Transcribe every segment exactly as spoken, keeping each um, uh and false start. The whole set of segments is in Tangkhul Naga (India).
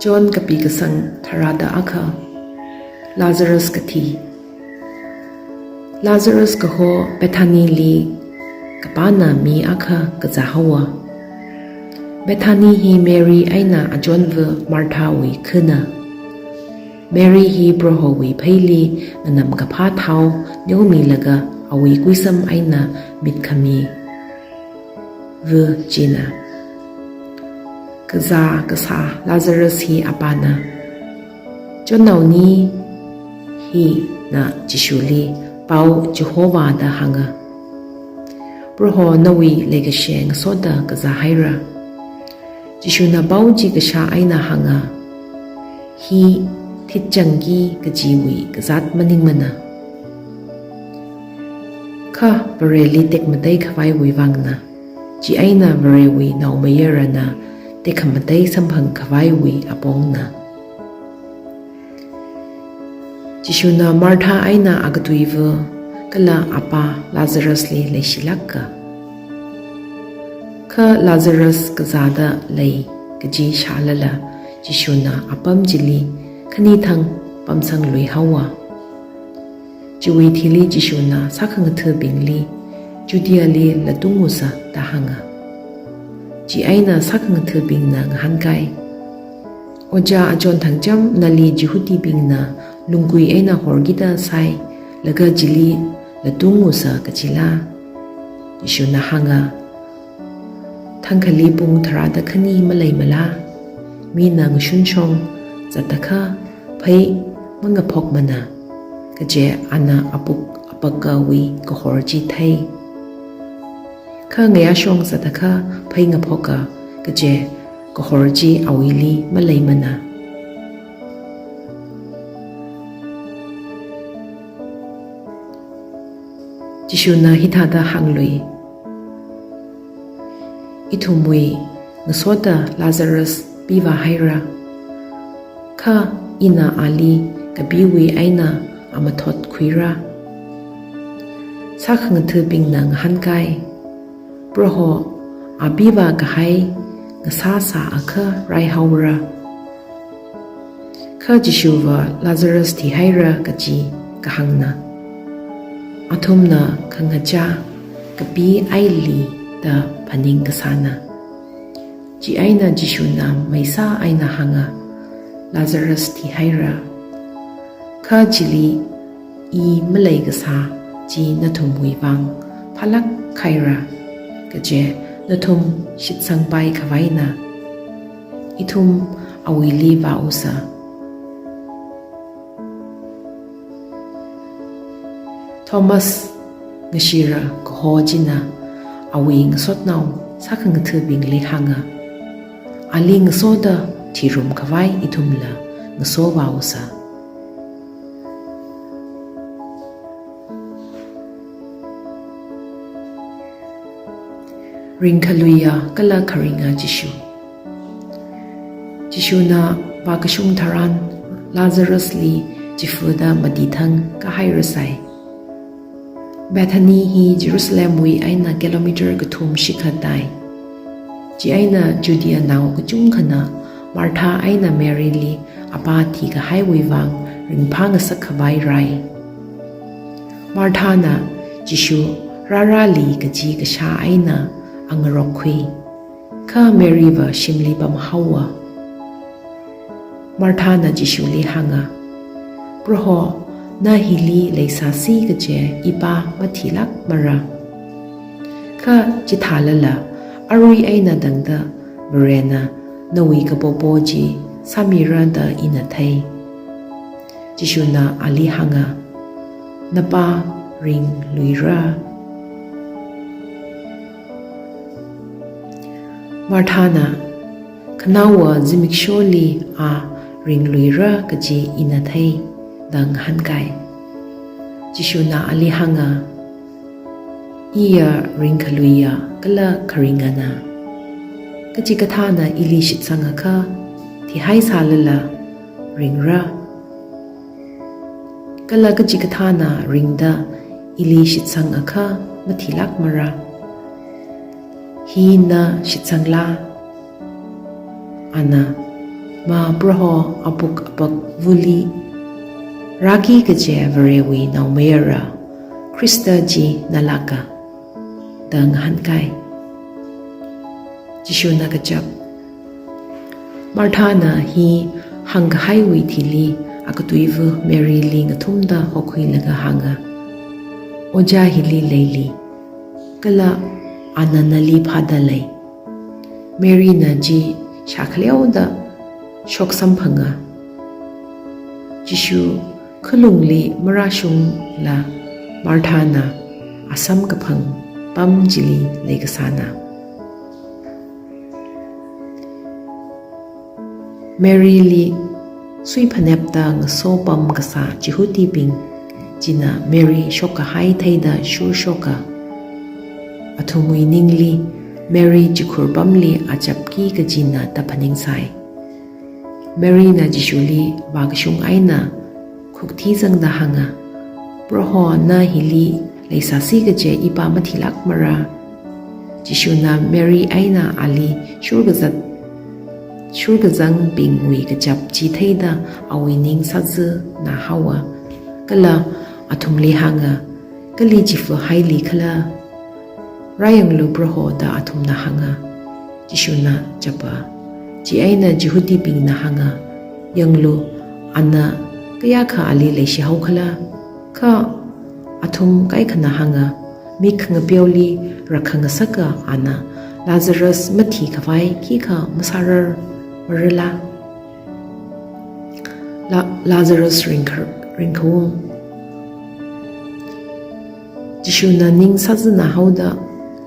John kapi kasang tharāda akha. Lazarus kathi. Lazarus kaho Bethany li kapāna mi akha kazā haowa. Bethany hi Mary eina achonva Marthawui khana. Mary hi Prohowui pheili nganamkaphā thao neomilaga awui kuisam eina mitkhami va china. Kazā kasā Lazarus hi apāna. Chonnaoni hina Jishuli pao chihovāda hānga. Proho nawui leikashi ngasoda kazā haira. Jishuna pao chi kashā eina hānga. Hi thitchangki kajiwui kazāt maningmana. Kha Vareli tekmatei khavaiwui vangna. Chieina Varewui naomayarana tekhamatei samphang khavaiwui apongna. Jishuna Martha eina akatuiva kala apā Lazarus li leishilāka. Kha Lazarus kazāda lei kaji shālala Jishuna apam chili khanithang pamsanglui haowa. Chiwui thili Jishuna sākhangathabingli Judea li latungusa da hānga. Chieina sākhangathabingna ngahānkai. Ojā achon thangcham nali Jihudibingna lunggui eina horkida sai, laga chili latungusa kajila? Jishuna hānga. Thangkhali pung tharāda khani maleimala? Mina ngashunshong zatakha phei mangaphokmana, kaje ana apuk apakawui kahor chi thei. Kha ngayāshong zatakha phei ngaphoka, kaje kahor chi awuili maleimana. Jishuna hithāda hānglui. Ithumwui ngasoda Lazarus pivā haira. Kha ina ali kapiwui eina amathot khuira. Sākhangathabingna ngahānkai. Proho, a pivā kahai ngasāsā akha raihaora. Kha Jishuva Lazarus thihaira kaji kahāngna. Athumna khangachā kapi aili da phaning kasāna. Chieina Jishuna maisā eina hānga, Lazarus thihaira. Kha chili i maleikasā chi nathumwui vang phālāk haira, kaje nathum shitsangpai khavaina. Ithum awuili vāusa. Thomas ngashira kaho china awui ngasotnao sākhangathabingli hānga. Ali ngasoda thirum khavai ithumla ngasovāusa. Ringkhaluiya kala kharinga Jishu. Jishuna vākashung tharan Lazarus li chifuda matithang kahairasai. Bethany hi Jerusalemwui eina kilometer kathum shikha tai. Chieina Judeanao kachungkhana Martha eina Mary li apā thikahaiwui vang ringphāngasak khavai rai. Marthana Jishu rārāli kaji kashā eina angarokkhui. Kha Maryva shimli pamhaowa. Marthana Jishuli hānga, Proho, na hili leisāsi kaje ipā mathilākmara. Kha chithālala, arui eina tangda Varena nawui kapopo chi sāmira da ina thei. Jishuna ali hānga, Napā ringluira. Marthana, Khanaowa zimiksholi a ringluira kaji ina thei, da ngahānkai. Jishuna ali hānga, Iya ringkhaluiya kala kharingana. Kachikathāna ili shitsangakha, thihaisālala ringra. Kala kachikathāna ringda ili shitsangakha mathilākmara. Hi na shitsangla? Ana, Ma Proho apuk apakvali rāki kaje Varewui naomayara Khrista chi nalāka da ngahānkai. Jishuna kachap. Marthana hi hāngkahaiwui thili akatuiva Maryli ngathumda hokhuilaga hānga, Ojā hili leili, kala ana nali phāda lei. Maryna chi shākhaleoda shoksamphanga. Jishu khalungli marāshungla Marthana asamkaphang pam chili leikasāna. Maryli suiphanepta ngasopam kasā Jihudibing china Mary shokkahai theida shurshoka. Athumwui ningli Mary chikhur pamli achapki kajina da phaningsai. Maryna Jishuli vākashung eina khukthi zangda hānga, Proho na hili leisāsi kaje ipa mathilākmara. Jishuna Mary eina ali shurkazat, shurkazangbingwui kachap chi theida awui ning sāzana haowa, kala athumli hānga, Kali chifa haili khala? Rāyanglu Proho da athumna hānga. Jishuna chapa. Chieina Jihudibingna hānga, Yanglu, ana kayākha ali leishihao khala? Kha athum kaikhana hānga, Mik ngapeoli rakhangasaka ana Lazarus mathikhavai khikha masārar marala? La-, Lazarus ringkhar-, ringkhaung. Jishuna ning sāzana haoda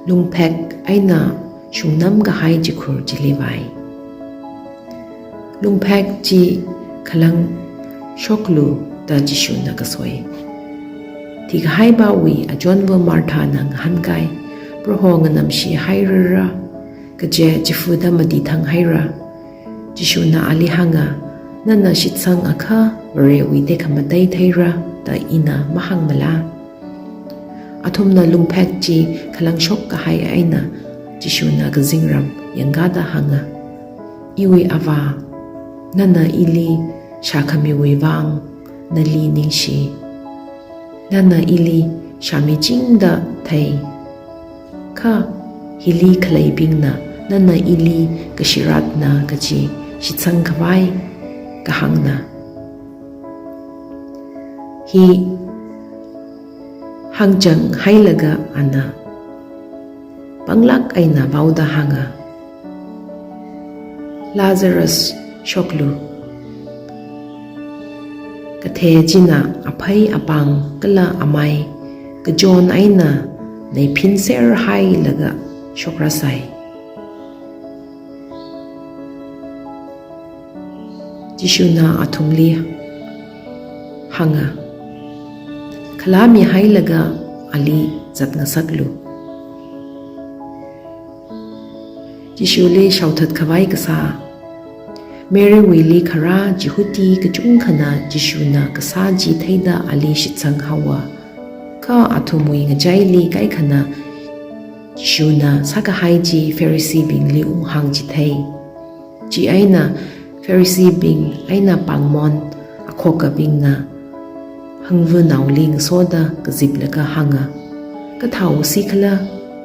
lungphek eina shungnam kahai chikhur chili vāi. Lungphek chi khalang shoklu da Jishuna kasoi. Thikahaipawui achonva Marthana ngahānkai, Proho nganamshi hairara, kaje chifuda mati thang haira. Jishuna ali hānga, Nana shitsang akha Varewui tekhamatei theira da ina mahāngmala? Athumna lungphek chi khalang shokkahai eina Jishuna kazingram yangkada hānga, Iwui Avā, nana ili shākhamiwui vang nali ningshi. Nana ili shāmichingda thei. Kha hili khaleibingna nana ili kashiratna kaji shitsangkhavai kahāngna. Hi hāngchang hailaga ana panglāk eina vaoda hānga, Lazarus shoklu. Kathe china aphei apāng kala amai kachon eina neiphinser hailaga shokrasai. Jishuna athumli hānga, Khalāmi hailaga ali zatngasaklu. Jishuli shaothat khavai kasā. Marywuili kharā Jihudi kachungkhana Jishuna kasā chi theida ali shitsang haowa. Kha athumwui ngachaili kaikhana Jishuna sākahai chi Phariseebingli unghāngchithei. Chieina Phariseebing eina pāngmon akhokabingna hangvanaoli ngasoda kaziplaga hānga, Kathāhaosi khala,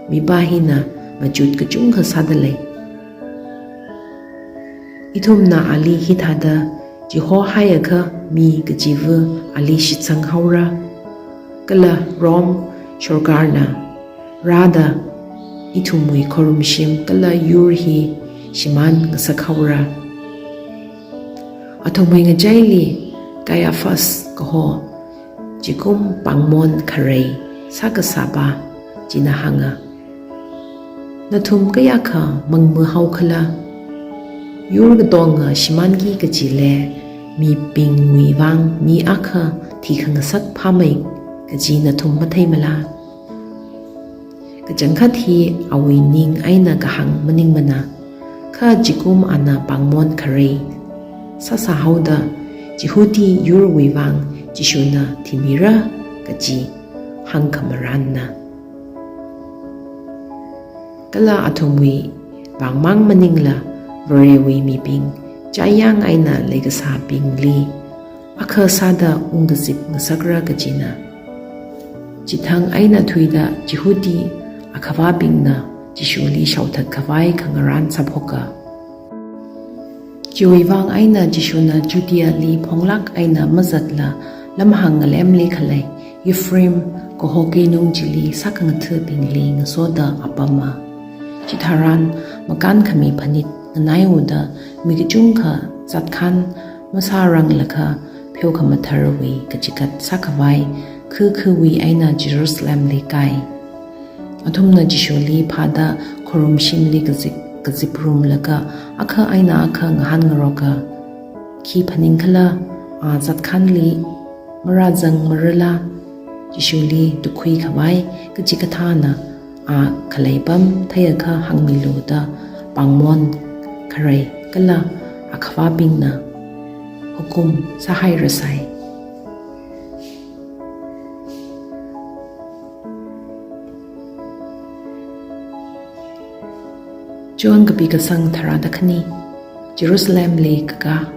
mipā hina machut kachungkha sādalei. Ithumna ali hithāda chihokahaiakha mi kachiva ali shitsang haora. Kala Rome sorkarna rāda ithumwui khorumshim kala yur hi shimān ngasak haora. Athumwui ngachaili Caiaphas kaho chikum pāngmon kharei sākasāpa china hānga, Nathum kayākha mangmahao khala? Yur katonga shimānki kajile mibingwui vang mi akha thikhangasak phāmei kaji nathum matheimala? Kachangkhat hi awui ning eina kahāng maningmana, kha chikum ana pāngmon kharei sāsāhaoda Jihudi yurwui vang Jishuna thimira kaji hāngkhamaranna. Kala athumwui vangmang maningla Varewui mibing chayang eina leikasābingli akha sāda ungkazip ngasakra kajina. Chithang eina thuida Jihudi akhavābingna Jishuli shaothat khavai khangarān sāphoka. Chiwui vang eina Jishuna Judeali phonglāk eina mazatla lamhāng ngalemli khalei Ephraim kaho keinung chili sākhangathabingli ngasoda apama. Chitharan makānkhami phanit nganaiuda mi kachungkha zatkhan masāranglakha pheokhamatharwui kachigat sākhavai khu khuwui eina Jerusalemli kai. Athumna Jishuli phāda khorumshimli kazip, kaziprumlaga akha eina akha ngahānngaroka. Khi phaningkhala, a zatkhanli marāzangmarala? Jishuli tukhui khavai kachikathāna a khaleipam theiakha hāngmilu da pāngmon, kharei kala akhavābingna hukum sāhairasai. John kapi kasang tharāda khani. Jerusalemli kaka.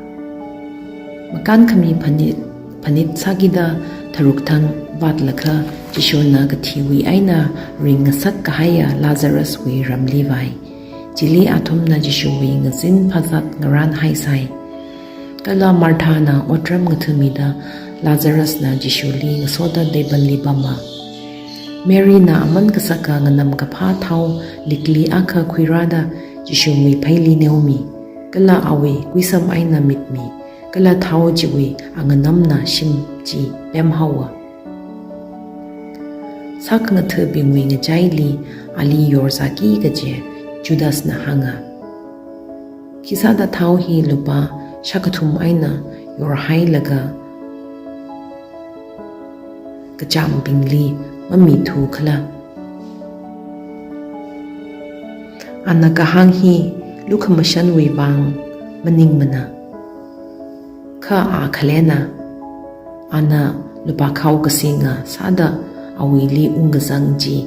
Makānkhami phanit, phanit sākida tharuk thang vātlakha Jishuna kathiwui eina ringngasak kahaiya Lazaruswui ramli vai. Chili athumna Jishuwui ngazin phazat ngarānhaisai. Kala Marthana otram ngathāmida Lazarusna Jishuli ngasoda table li pama. Maryna aman kasaka nganamkaphā thao likli akha khuirāda Jishuwui pheili neomi, kala awui kuisam eina mitmi, kala thao chiwui anganamna shim chi pemhaowa. Sākhangathabingwui ngachaili ali yorzāki kaje Judasna hānga. Khisāda thao hi lupā shākathum eina yorhailaga kachāmbingli mamithukhala? Ana kahāng hi lukhamashanwui vang maningmana. Kha a khalena, ana lupā khao kasinga sāda awuili ungkazang chi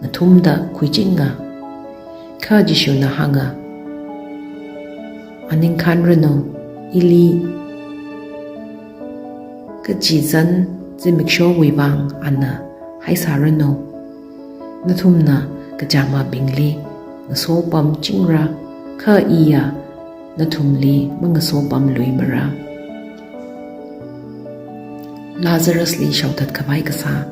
ngathumda khuichinga. Kha Jishuna hānga, aningkhanranu, ili kachizan zimikshowui vang ana haisāranu. Nathumna kachāmabingli ngasopamchingra, kha iya nathumli mangasopamluimara. Lazarusli shaothat khavai kasā.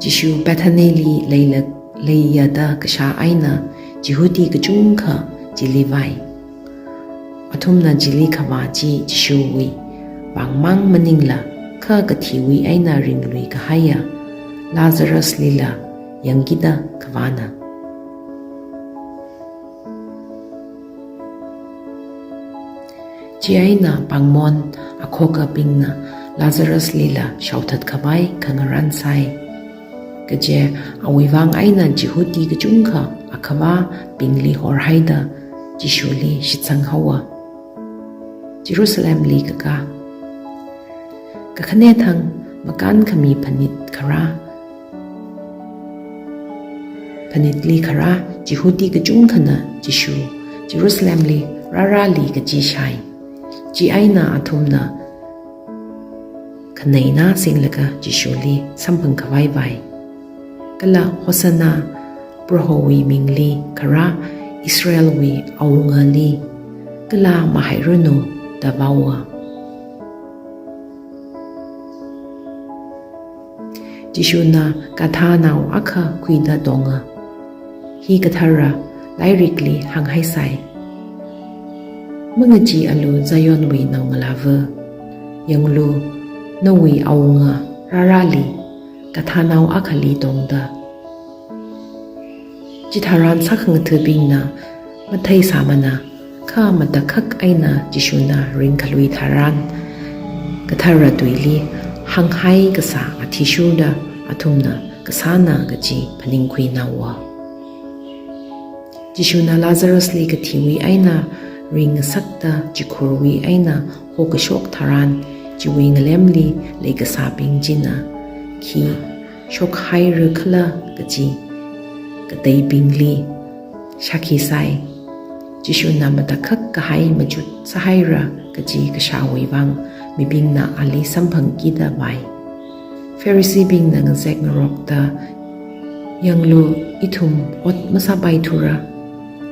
Jishu Bethanyli leilak, leiyada kashā eina Jihudi kachungkha chili vai. Athumna chili khavā chi Jishuwui vangmang maningla, kha kathiwui eina ringlui kahaiya Lazaruslila yangkida khavāna. Chieina pāngmon akhokabingna Lazaruslila shaothat khavai khangarān sai. Kaje awui vang eina Jihudi kachungkha akhavābingli horhaida Jishuli shitsanghaowa. Jerusalemli kaka. Kakhane thang makānkhami phanit kharā, phanitli kharā Jihudi kachungkhana Jishu Jerusalemli rārāli kachi shai. Chieina athumna khaneina singlaga Jishuli samphang khavai vai. Kala Hosanna, Prohowui mingli kharā Israelwui awungali, kala mahairanu da vaowa. Jishuna gadhanao akha khuida tonga. Hi kathara lairikli hānghaisai. Mangacheealu Zionwui naongalāva. Yanglu, nawui awunga rārāli gadhanao akhali tongda. Chitharan sākhangathabingna matheisāmana, kha matakhak eina Jishuna ringkhalui tharan, kathara tuili hānghai kasā athishurda athumna kasāna kaji phaningkhuinaowa. Jishuna Lazarusli kathiwui eina ringngasakta chikhurwui eina hokashok tharan, chiwui ngalemli leikasābing china khi shokhaira khala kaji kateibingli shākhi sai. Jishuna matakhak kahai machut sāhaira kaji kashāwui vang mibingna ali samphangkida vai. Phariseebingna ngazek ngarokta, "Yanglu, ithum ot masāpaithura,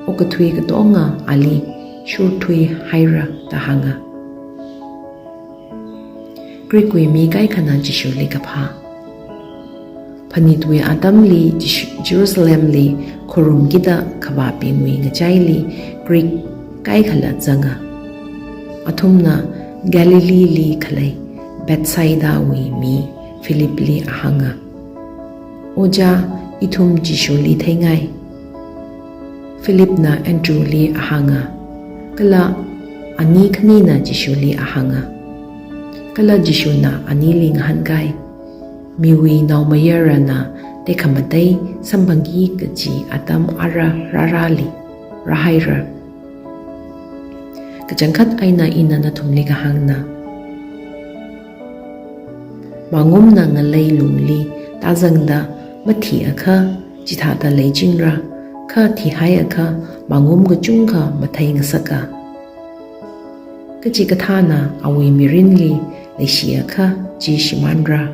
okathui katonga ali shurthuihaira," da hānga. Greek wui mi kaikhana Jishuli kaphā. Phanitwui atamli Jishu-, Jerusalemli khorumkida khavābingwui ngachaili Greek kaikhala zanga. Athumna Galileeli khalei Bethsaidawui mi Philipli ahānga, "Ojā, ithum Jishuli theingai." Philipna Andrewli ahānga, kala ani khanina Jishuli ahānga. Kala Jishuna anili ngahānkai, "Miwui Naomayarana tekhamatei samphangki kaji atam ara rārali rāhaira. Kachangkhat eina ina nathumli kahāngna, mangumna ngalei lungli tāzangda mathiakha chithāda leichingra, kha thihaiakha mangum kachungkha matheingasaka. Kachikathāna awui mirinli leishiakha chi shimānra,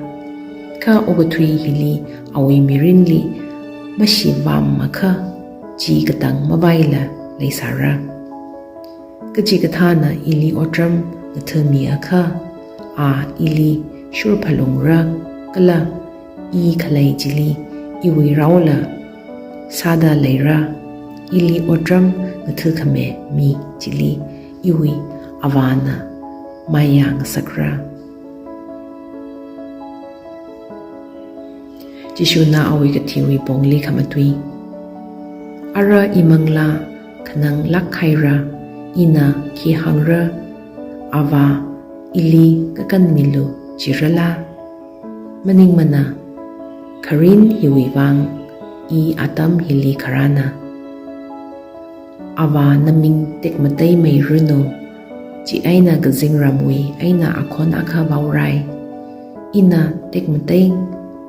kha okathui hili awui mirinli mashivāmakha chi katang mavaila leisāra. Kachikathāna ili otram ngathamiakha, a ili shurphalungra, kala i khalei chili iwui raola sāda leira. Ili otram ngathakhami mi chili iwui Avāna maya ngasakra." Jishuna awui kathiwui pongli khamatui. Ara imanglā khananglāk haira, ina khi hāngra, Avā, ili kakanmilu jirala? Maningmana, kharin hiwui vang i atam hili kharāna. Avā, naming tekmateimeiranu, chieina kazingramwui eina akhon akha vaorai. Ina tekmatei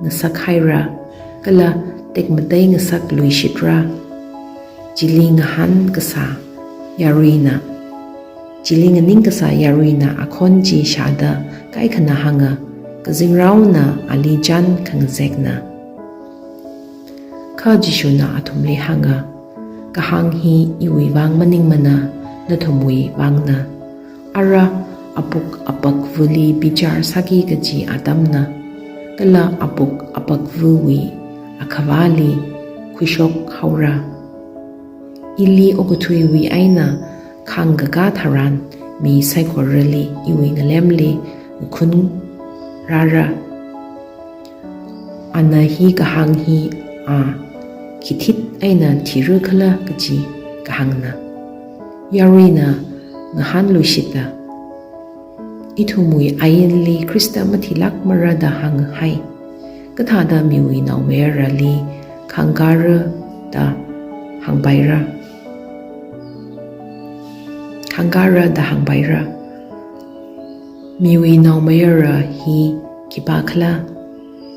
ngasakhaira, kala tekmatei ngasakluishitra. Chili ngahān kasā yaruina, chili nganingkasā yaruina akhon chi shāda kaikhana hānga, kazingraona ali chān khangazekna. Kha Jishuna athumli hānga, kahāng hi iwui vang maningmana, nathumwui vangna. Ara apuk apakvali bichar sāki kaji atamna, kala apuk apakvawui akhavāli khuishok haora. Ili okathuiwui eina khāngkakā tharan mi saikorali iwui ngalemli ngakhun rāra. Ana hi kahāng hi a khithit eina thirakhala kaji kahāngna. Yaruina ngahānluishita, ithumwui ainli Khrista mathilākmara da hānghai. Kathāda miwui Naomayarali khāngkāra da hāngpaira? Khāngkāra da hāngpaira? Miwui Naomayara hi khipākhala?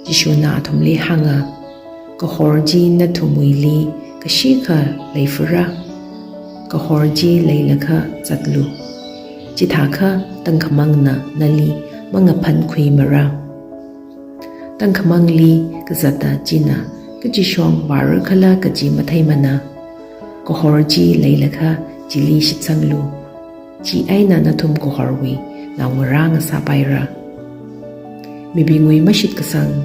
Jishuna athumli hānga, kahor chi nathumwuili kashikha leifura. Kahor chi leilakha zatlu. Chithākha tangkhamangna nali mangaphankhuimara. Tangkhamangli kazata china kachishong vārakhala kaji matheimana. Kahor chi leilakha chili shitsanglu. Chieina nathum kahorwui naongarā ngasāpaira. Mibingwui mashitkasang.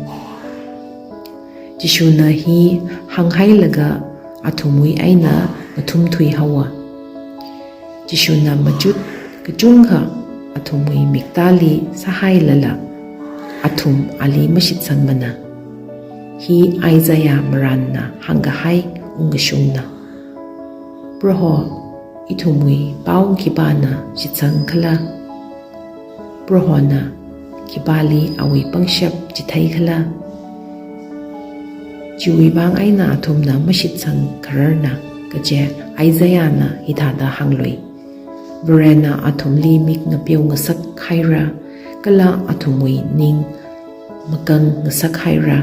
Jishuna hi hānghailaga athumwui eina ngathumthui haowa. Jishuna machut kachungkha athumwui miktāli sāhailala, athum ali mashitsangmana. Hi Isaiah marānna hāngkahai ungkashungna. Proho, ithumwui pao khipāna shitsangkhala? Prohona khipāli awui pangshap chitheikhala? Chiwui vang eina athumna mashitsang khararna kaje Isaiahna hithāda hānglui. Varena athumli mik ngapeo ngasakhaira, kala athumwui ning makang ngasakhaira.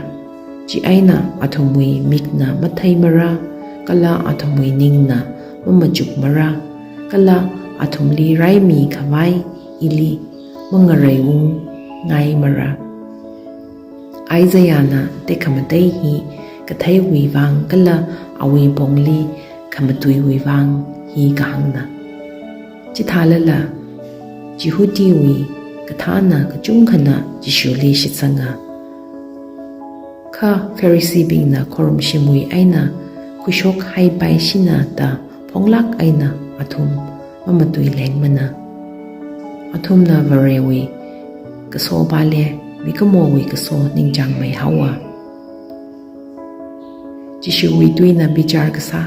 Chieina athumwui mikna matheimara, kala athumwui ningna mamachukmara, kala athumli raimi khavai ili mangareiungngaimara. Isaiahna tekhamatei hi katheiwui vang kala awui pongli khamatuiwui vang hi kahāngna. Chithālala, Jihudiwui kathāna kachungkhana Jishuli shitsanga. Kha Phariseebingna khorumshimwui eina khuishok haipaishina da phonglāk eina athum mamatuilengmana. Athumna Varewui kasopāli mikumowui kaso ningchāngmeihaowa. Jishuwui tuina bichar kasā.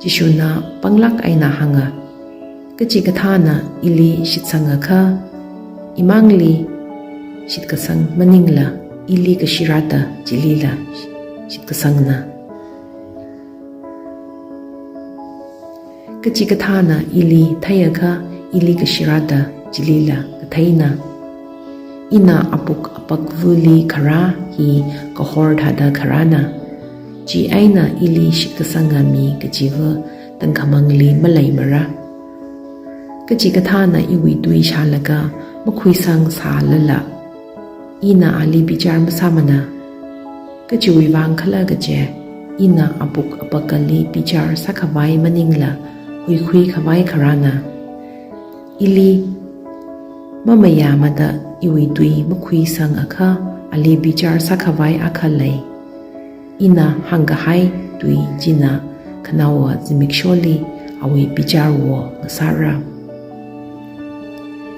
Jishuna panglāk eina hānga, kachikathāna ili shitsangakha, imangli shitkasang maningla, ili kashirāda chilila shitkasangna. Kachikathāna ili theiakha, ili kashirāda chilila katheina. Ina apuk apakvali kharā hi kahor thāda kharāna. Chieina ili shitkasanga mi kachiva tangkhamangli maleimara. Kachikathāna iwui tui shālaga makhuisang sālala, ina ali bichar masāmana. Kachiwui vang khala kaje, ina apuk apakali bichar sākhavai maningla huikhui khavai kharāna. Ili mamayāmada iwui tui makhuisangakha, ali bichar sākhavai akha lei. Ina hāngkahai tui china khanaowa zimiksholi awui bichar wo ngasāra.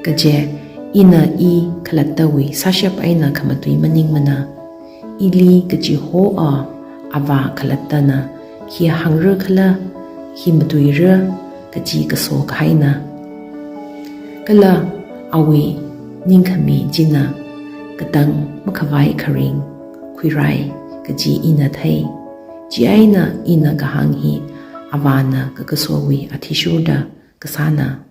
Kaje, ina i khalattawui sāshap eina khamatui maningmana. Ili kachihoa Avā khalattana khi hāngra khala, khi matuira kachi kaso kahaina. Kala awui ningkhami china katang makhavai kharing khuirai kaji ina thei. Chieina ina kahāng hi Avāna kakasowui athishurda kasāna.